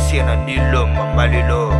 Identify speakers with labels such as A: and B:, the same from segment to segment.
A: fandresena nilo mamalilo.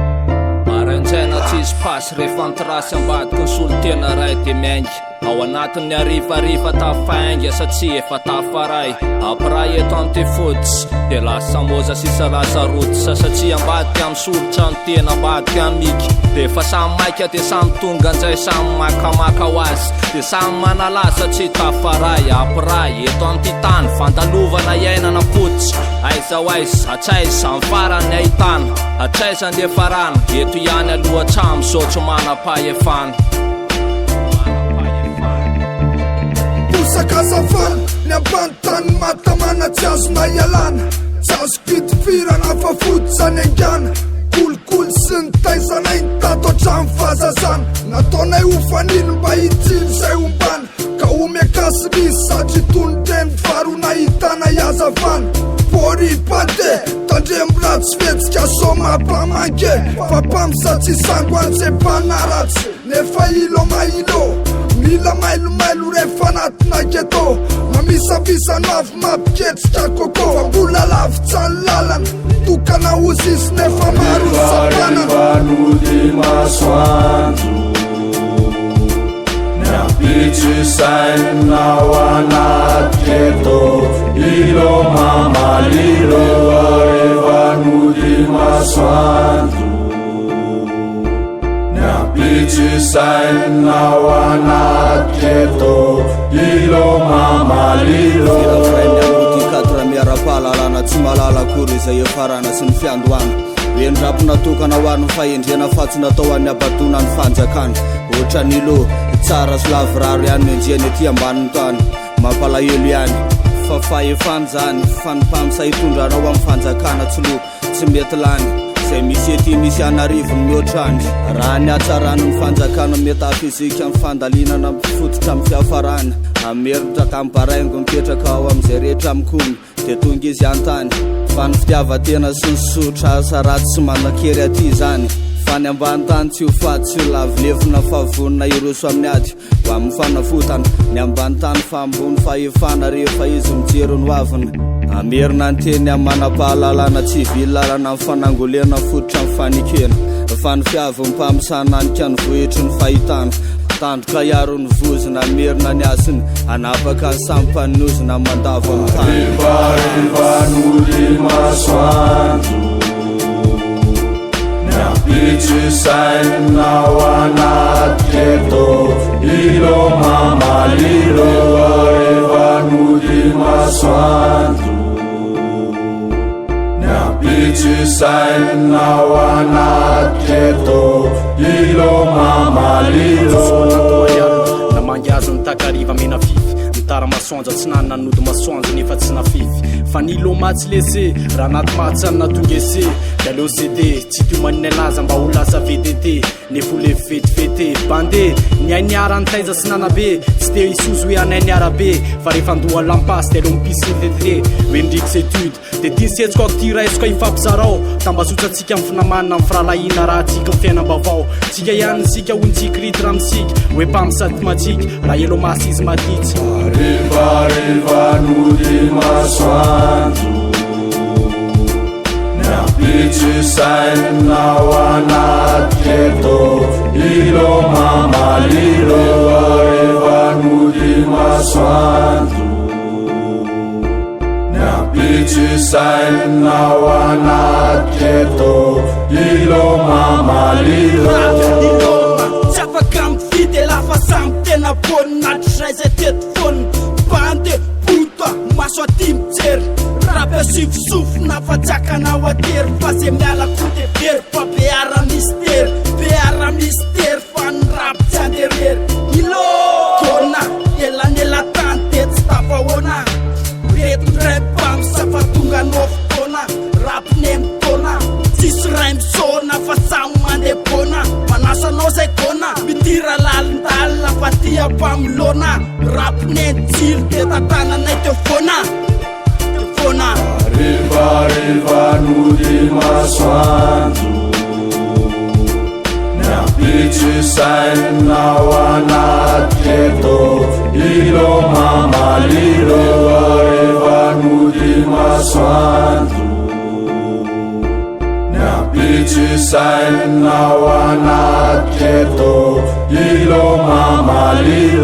B: Maraindraina tsisy pasy rehefa ny ambadika ny solontena ray dia miainga ao anatin'ny harivariva tafainga satria efa tafaray ampiray eto amin'ity fotsy dia lasa moza sisa lasa rototra satria ambadika amin'ny solotra ny tena ambadika miky dia efa samy maika dia samy tonga anjay samy makamaka ho azy dia samy manalasa tsy tafaray ampiray eto amin'ity tany fandalovana iainana fotsy aiza ho aiza hatraiza amin'ny farany ahitana hatraiza ny hiafarana eto ihany aloha hatramin'izao tsy manam-pahefana.
C: Bosaka savana ny ambany tany mahatamana tsy azonay ialana tsy azoko itifirana fa fototra ny aingana kolikoly sy ny taizanay ny tato hatramin'ny fahazazana nataonay ho fanilo mba hitsilo izay ombana Ka omean-kasy misy satry itony teny faharoa nahitana hazavana. Pori pate, tandremo ratsy fihetsika sao mampamangy fa mpamsa tsy sango antsem-panaratsy nefa ilo mailo mila mailomailo rehefa anatina ghetto mamisavisa no avy mampiketrika coco fa mbola lavitra ny lalana tokana hozisy nefa maro ny sampanana.
D: Hariva nody masoandro. Ny ampitso sainina ao anaty ghetto Ilo mamalilo Rehefa nody masoandro Ny ampitso sainina ao anaty ghetto Ilo mamalilo
E: Firay miangoty quatre miara-pahalalana tsy mahalala akory izay hiafarana sy ny fiandohana. Eny-rap natokana ho an'ny fahendrena fa tsy natao ho an'ny habadoana ny fanjakana. Ohatran'ilo tsara sy lavorary ihany ny enjehina ety ambanin'ny tany. Mampalahelo ihany fa fahefana izany fa ny mpamsa hitondra anao amin'ny fanjakana tsy lo tsy mety lany. Izay misy ety misy an'arivony mihoatra any. Raha ny hatsaran'ny fanjakana metafizika amin'ny fandalinana mifototra amin'ny fiafarana. Hameritra ka mibaraingo mipetraka ao amin'izay rehetra mikomy. Dia tonga izy an-tany. Fa ny fitiavan-tena sy ny sotra asa ratsy tsy manan-kery aty izany. Fa ny ambany tany tsy ho faty tsy ho lavo lefona fa vonona hiroso amin'ny ady ho amin'ny fanavotana. Ny ambany tany fa ambony fahefana rehefa izy mijery ny hoaviny. Hamerina ny teny amin'ny manam-pahalalana tsy hivily lalana amin'ny fanangolena fototra amin'ny fanekena. Fa ny fiavin'ny mpamosananika ny vohitry ny fahitana. Tandroka hiaro ny vozona hamerina ny hasiny hanapaka ny samy mpanozona mandavo ny tany.
D: Harivariva nody masoandro Ny ampitso sainina ao anaty ghetto Ilo mamalilo Harivariva nody masoandro Ny ampitso sainina ao anaty ghetto Ilo mamalilo
F: Namangy azy ny takariva mena fify Ny tara-masoandro atsinanana nody masoandro nefa tsy nafify Fa ny loma tsy lese raha anaty mahatsianina tonga ese Dia aleo CD tsy tiomanina laza mba ho lasa VTT Nefa ho levy vetivety Bande ny ahy niara nitaiza sy nanabe Tsy te hisozo hoe anay ny arabe Fa rehefa andoha lampasy dia aleo mipisy ny TT Hoe ndriks étude Dia ty ny setsiko ako ty raisiko hifampizarao Tambazotrantsika amin'ny finamanana amin'ny firahalahiana raha antsika ny fiainam-baovao Tsika ihany isika hoy ny tsiky rity raha misika Hoe mpamosady matsika raha elo masy izy maditsy
D: Harivariva nody masoandro Ny ampitso sainina ao anaty ghetto Ilo mamalilo Harivariva nody masoandro Ny ampitso sainina ao anaty ghetto Ilo mamalilo
G: Iloma tsy afaka mifidy elah fa samy tena bonina hatrizay zay teto foana Bande puta maso aty mijery Rap asivo sofina fa tsy akanao atery Fa ze miala koa de very fa be ara mistery Be ara mistery fa ny rap tsy andeha rery Ilo Kona elanelan-tany de tsy tafahoana Reto ndray mpamsa fa tonga anao fotoana Rap ne mitaona Tsisy ray misaona fa samy mandeha bona Manasa anao zay gona Midira lalindalina fa tia mpamoloana Rap ne nitsilo de tantananay teo foana Teo foana
D: Harivariva nody masoandro Ny ampitso sainina ao anaty ghetto Ilo mamalilo Harivariva nody masoandro. sainina ao anaty ghetto. Ilo mamalilo.